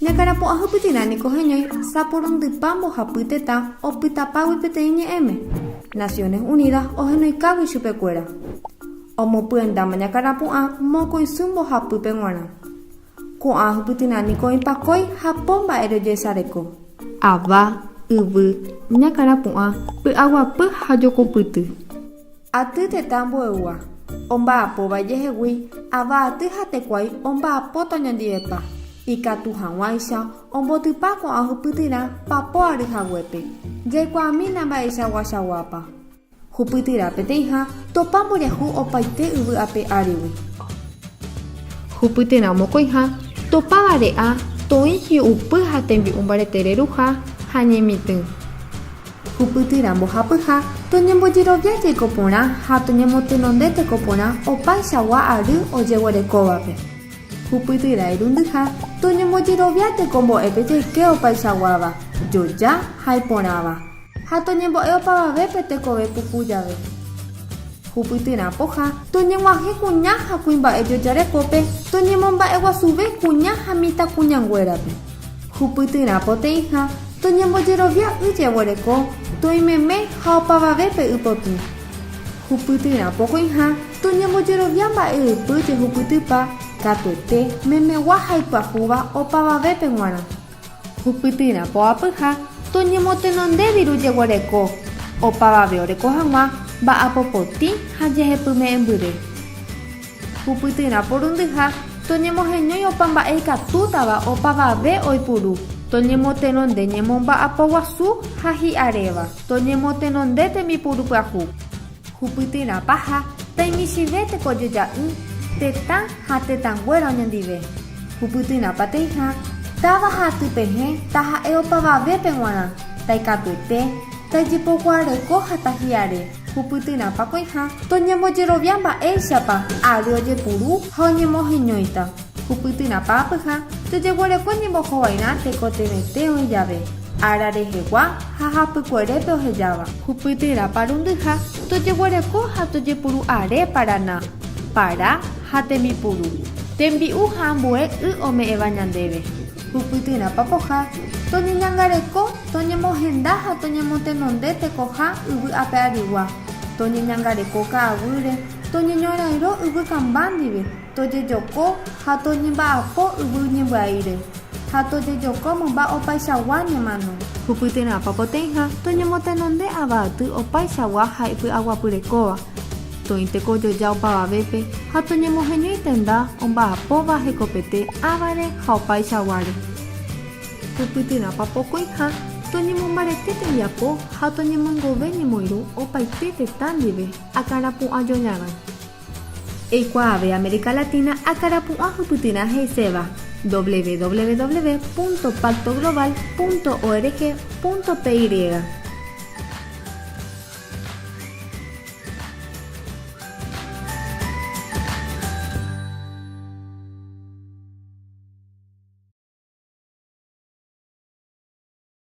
Ñakãrapu'ã hupytyrã niko heñói saporundypa mbohapy tetã opytapágui peteĩ ñe'ẽme, Naciones Unidas ohenoikágui chupekuéra. Omopyendáma ñakãrapu'ã mokõisy mbohapýpe g̃uarã. Ko'ã hupytyrã niko oĩpakói ha po mba'ére ojesareko. Ava, yvy, ñakãrapu'ã, py'aguapy ha jokupyty. Aty tetã mboygua, omba'apóva ijehegui, ava aty ha tekuái omba'apóta oñondivepa, ikatu hag̃uáicha ombotypa ko'ã hupytyrã papo ary haguépe, jaikuaamína mba'eichaguachaguápa. Hupytyrã peteĩha topa mboriahu opaite yvy ape árigui. Hupytyrã mokõiha topa vare'a toĩ hi'upy ha tembi'u mbarete reruha ha ñemitỹ. Hupytyrã mbohapyha toñembojerovia jeiko porã ha toñemotenonde teko porã opaichagua ary ojeguerekóvape. Hupytyrã irundyha toñembojerovia tekombo'épe jeike opaichaguáva, joja ha iporãva, ha toñembo'e opavavépe tekove puku jave. Hupytyrã poha toñeg̃uahẽ kuña ha kuimba'e jojarekópe toñemomba'eguasuve kuña ha mitãkuñanguérape. Hupytyrã poteĩha toñembojerovia y jeguereko, toĩmeme ha opavavépe y potĩ. Hupytyrã pokõiha toñembojerovia mba'e ypy jehupytypa katuete memegua ha ipyahúva opavavépe g̃uarã. Hupytyrã poapyha toñemotenonde viru jeguereko, opavave oreko hag̃ua mba'apo potĩ ha jehepyme'ẽmbyre. Hupytyrã porundyha toñemoheñói opa mba'e ikatútava opavave oipuru, toñemotenonde ñemomba'apo guasu ha hi'aréva, toñemotenonde tembipuru pyahu. Hupytyrã paha taimichĩve tekojoja'ỹ tetã ha tetãnguéra oñondive. Hupytyrã pateĩha táva ha atypehẽ taha'e opavavépe g̃uarã, taikatuete, taijepokuaareko ha tahi'are. Hupytyrã pakõiha toñembojerovia mba'éichapa ary ojepuru ha oñemoheñóita. Hupytyrã paapyha tojeguereko ñembohovairã tekotevẽte oĩ jave, ára rehegua ha hapykuerépe ohejáva. Hupytyrã parundyha tojeguereko ha tojepuru are Parana, para ha tembipuru, tembi'u ha ambue y ome'ẽva ñandéve. Hupytyrã papoha, toñeñangareko, toñemohenda ha toñemotenonde tekoha yvy ape arigua, toñeñangareko ka'aguýre, toñeñorairõ yvy kamba ndive, tojejoko ha toñemba'apo yvy ñembyaíre, ha tojejoko mymba opaichagua ñemano. Hupytyrã papoteĩha toñemotenonde ava aty opaichagua ha ipy'aguapyrekóva, Toĩ tekojoja opavavépe ha toñemoheñói tenda omba'apóva hekopete ãvare ha opaichaguáre. Hupytyrãpa pokõiha toñemombarete tembiapo ha toñemoingove ñemoirũ opaite tetã ndive akãrapu'ãjojarã. Eikuaave América Latina akãrapu'ã hupytyrã he'iséva www.pactoglobal.org.py.